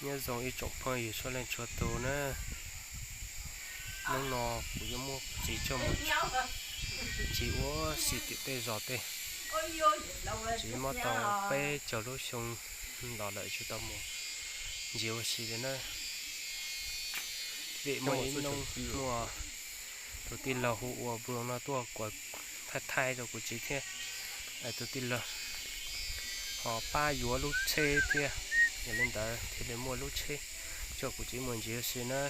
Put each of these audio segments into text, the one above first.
Nyob zoo ib tsoom phooj ywg txhua leej txhua tus na, hnub no kuv yuav muab kuv txiv coj mus ncig ua si tim tej zos tej. Txiv mob tau peb caug lub xyoo los lawm tsis tau mus ncig ua si li na. Vim muaj ib hnub muaj tus tij laug hu ua Nploos no tuaj kuas thaij thaij rau kuv txiv thiab, tus tij laug ho pab yuav lub tsheb thiab, yog li ntawd thiaj li muaj lub tsheb coj kuv txiv mus ncig ua si na.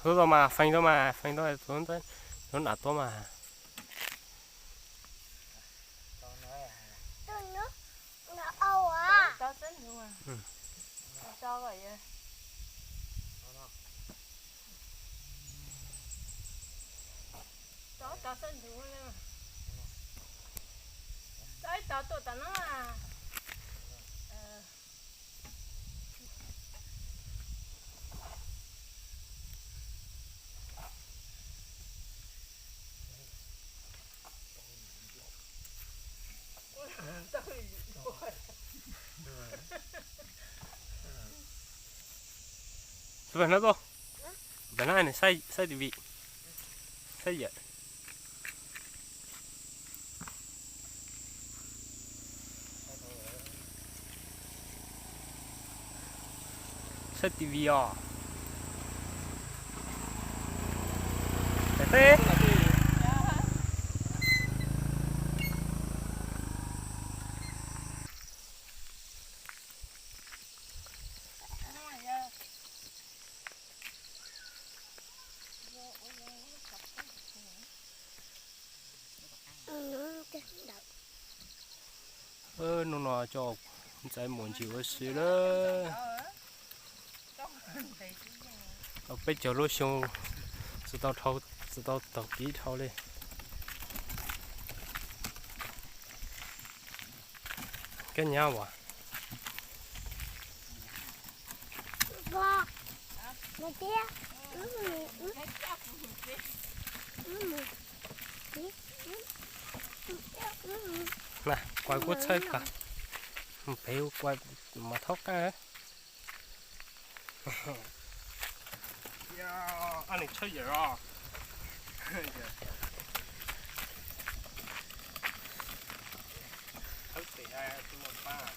Hlub tau mas feej tau mas feej tau, tus nam tuaj mas. Xub pem no tuaj, pem no saib, saib TV, saib yawm, saib TV os. Pem teb. Hnub no coj ntxhais mus ncig ua si lawm. Tau peb caug lub xyoo, tsis tau dhau, tsis tau taug kev dhau li. Koj nyab as? Kuv kuj txhawb koj, pem kuv mas thaub qab. Ab, nws tshawb yawm os. Tshawb pem tsis muaj pab.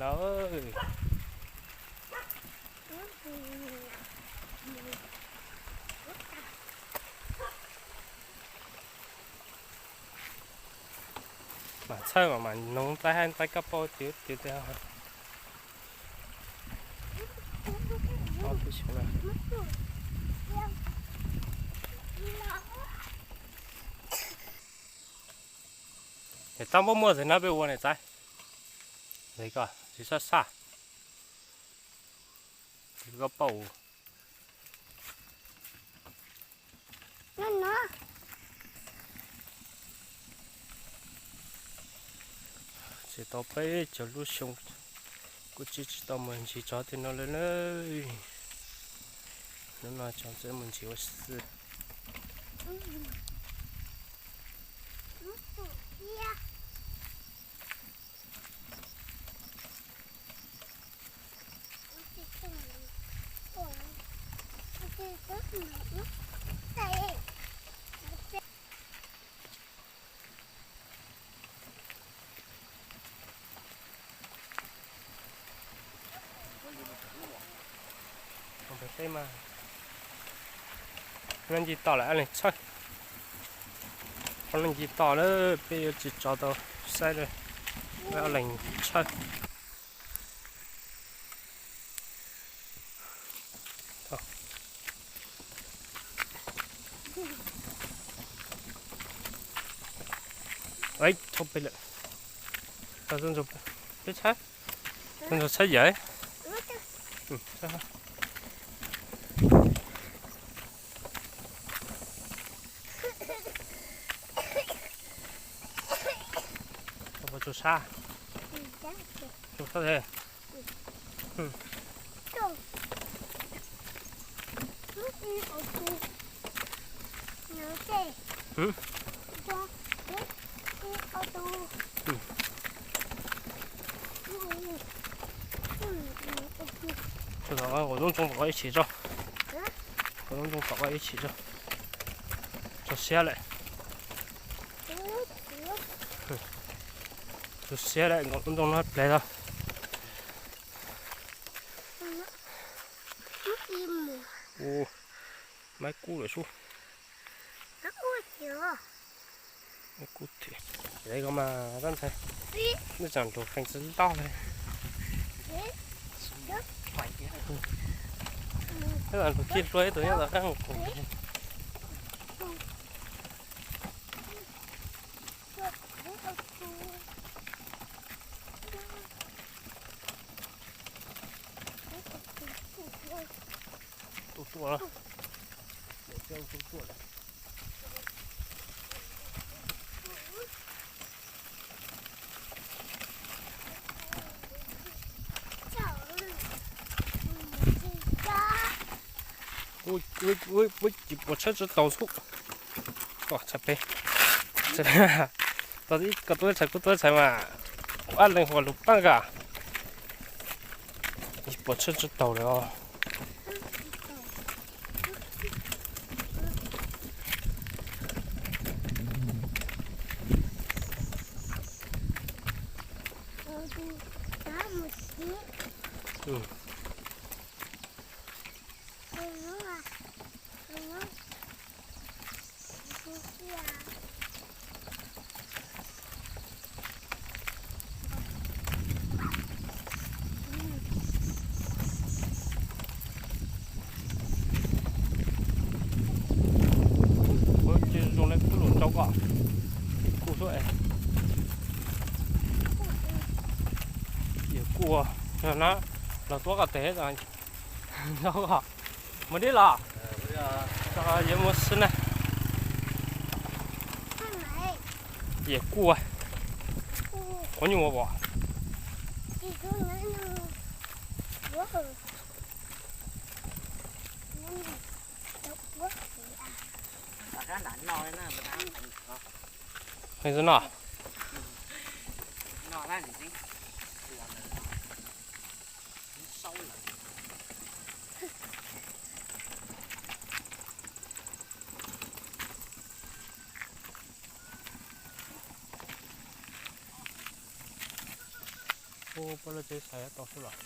No, mas txhawj mas mas noog ntxaib hab ntxaib koj paub tiag tiag. Ob peb xyoos na. Es tau npaj muaj tes no peb ua ne txaib. Tes koj tsis sab sab. Tes koj paub. Tsis tau peb cov lub xyoo kuj tsis tsis tau mus ntsis tsov tej no lawm na. Hnub no tsov txawm mus ntsis ua si xwb. Peb mas, leej ncig tom lawm, leej tshawb. Leej ncig tom lawm, peb yuav tsis tso tau saib li. Leej tshawb. Tau peb lawm. Peb tshawb, tshawb yawm. Tau sab, tau sab. Kuv lub ntoo tom koj ib chim tso. Kuv lub ntoo tom koj ib chim tso. Tso siab lawm. Tso siab lawm, nkaum lub ntoo no pleg tau. Maib kub lawm sub. Kuj thiab, ko mas tab ntxhais, nej tsam nrug feem tsis loj li. Tab ntxhais nrug kiag hlua ib tug nyob tom qab mus kuv. Tuaj tuaj, tuaj tuaj. Ub, ub, ub, ub, puas tshawb tsis taus xwb. Txhais pem, txhais pem, tau ib ko tuaj tshais kuj tuaj tshais mas, ua leej huas lus paaj ka. Puas tshawb tsis taus li os. Ua cas zoo li kuj lus rau koj, kuj xwb. Yawm kuj, yog na, los tuaj koj tes, nrau koj, mus dib los, yawm mus xwb na. Yawm kuj, qhov nyuj ua pom. Heev xwb no. Ua poj lawv tsev xaiv tau xwb los.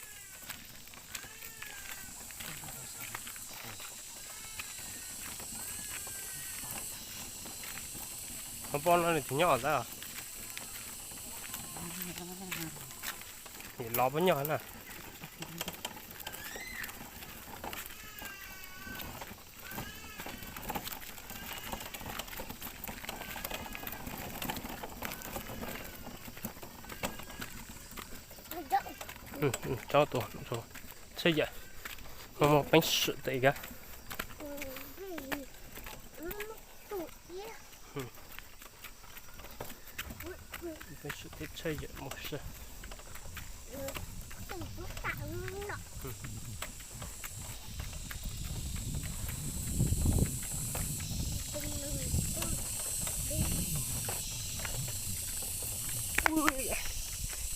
Qhov poj no nws tsis nyob tab. Los poj nyob na. Tso tus tsheb yawm, muaj peev xwm tes kab. Peev xwm tes tsheb yawm mus sab.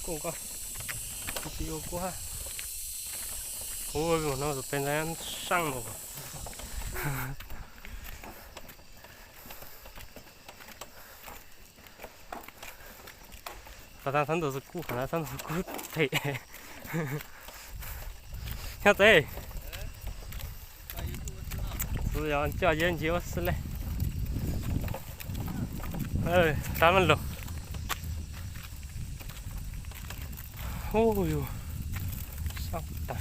Kuj koj, tsis yuav kuj ha. Ua no tus pes ntxav saab no. Qhov tag thab ntug xwb kub, qhov tag thab ntug xwb kub them. Nyob teb. Txwv yog coj yeb ntsis ua xwb le. Sab lug. Hu yus, sab tag.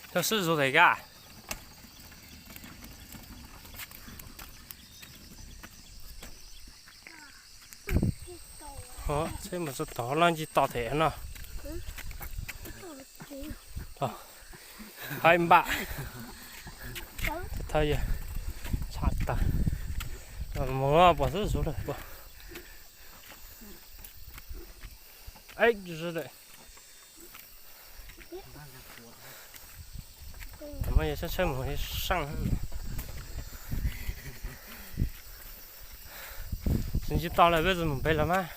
Yog sib zug tes kab. Tsheb mus txog tod loj ncig to them no. Hai npam. Thawj yog tshaj tag. Mus pom xub xub lawm pom. Ej, tsis lawm. Thaum no yog tshawb tshawb mus saaj. Tsis ntsib tau lawm, peb mus pem los mas.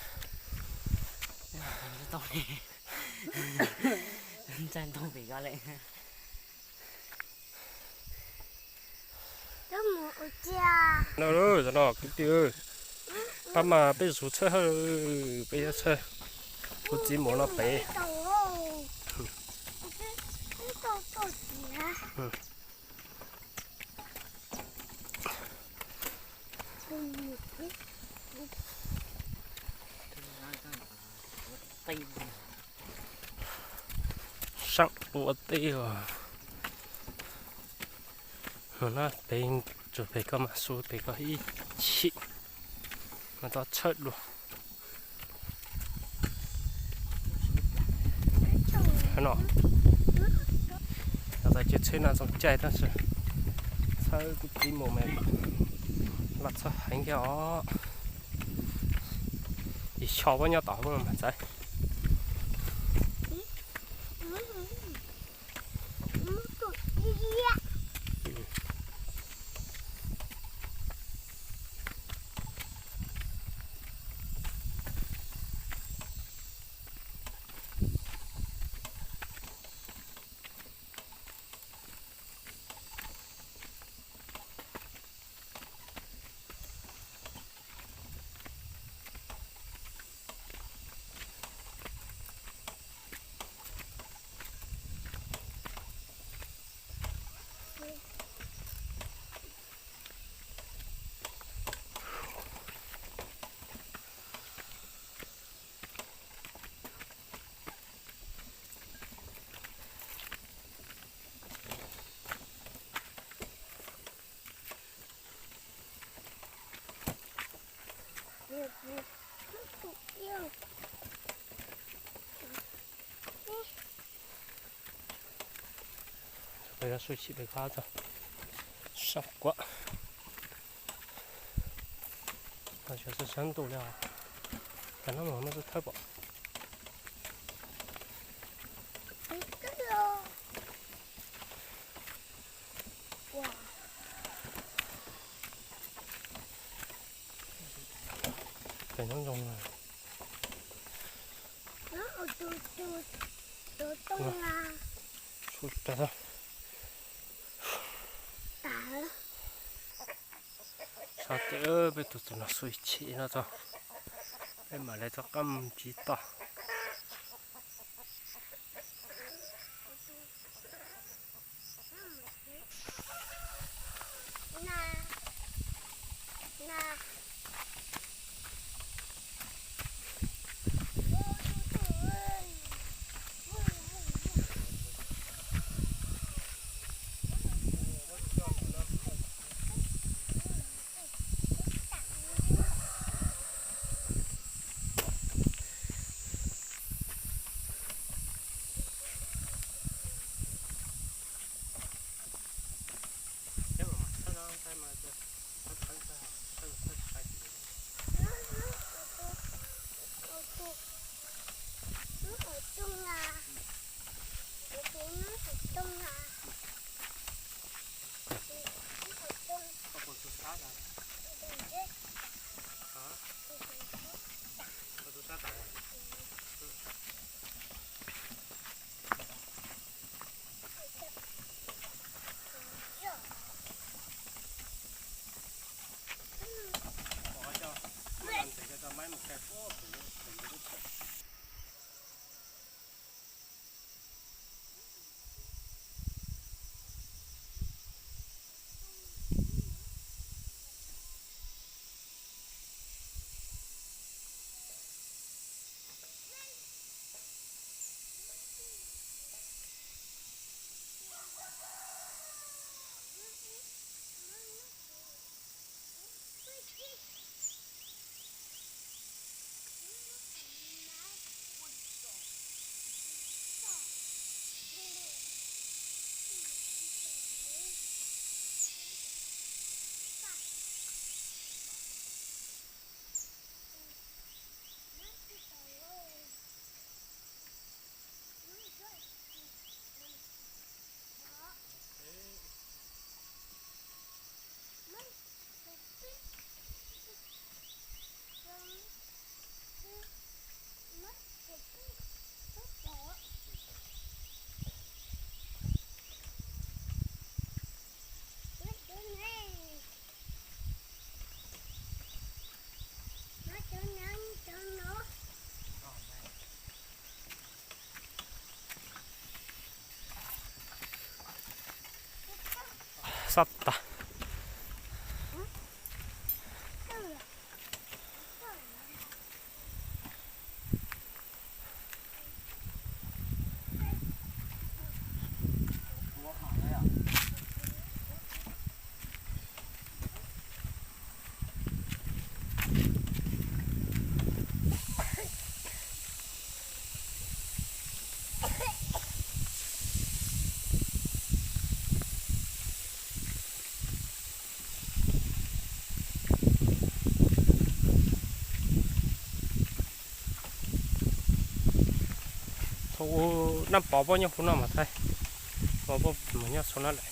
Ntxaig ntoo pem ko lawm. No, no kwv tij, pab mas peb zuv txhawb hawb, peb yuav txhawb kuv txiv mus no pem. Saab ua teb os. Mus no pem, tsuas pem ko mas su pem ko ib chim mas tau tshawb dua. No, txawm ces tsheb no txoos caij tab sis txhawb kuv txiv mus mas los txhawb heev kiag os. Ib xyov puas nyob tom hauv mas txawv. Peb yuav su chim pem qab tso, sab kuav, sab sab ntuj li os, cov no mas no xwb thawb pom. Pem nyob zoo na. Sab tes peb tus tus no xu chim no tso, peb mam li rov qab mus ntsib toj. Sab tas. Thaum ub nab pov puab nyob puv no mas thaij, pov puab mus nyob txhua no lawm.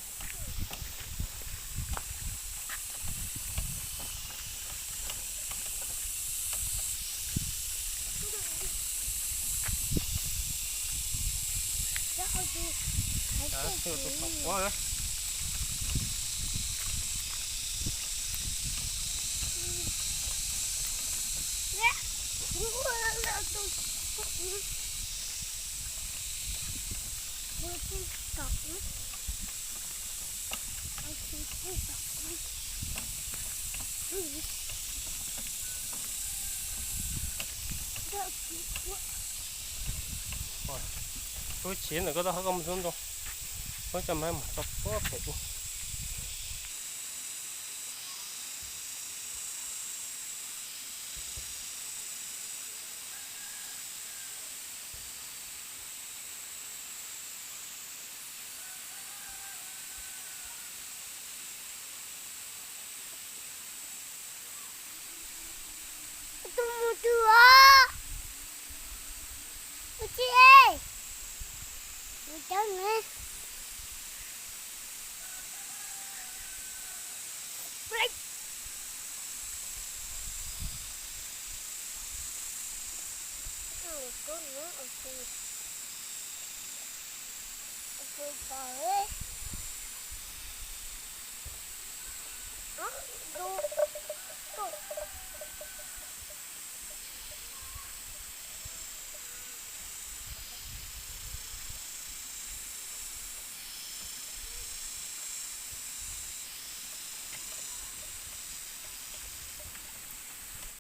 Lub tsheb ntawm koj tau hab koj mus xub ntoo, koj coj mab mus tso pob pem ub. Tus mus twg os? Tus tsis, mus cawv ne.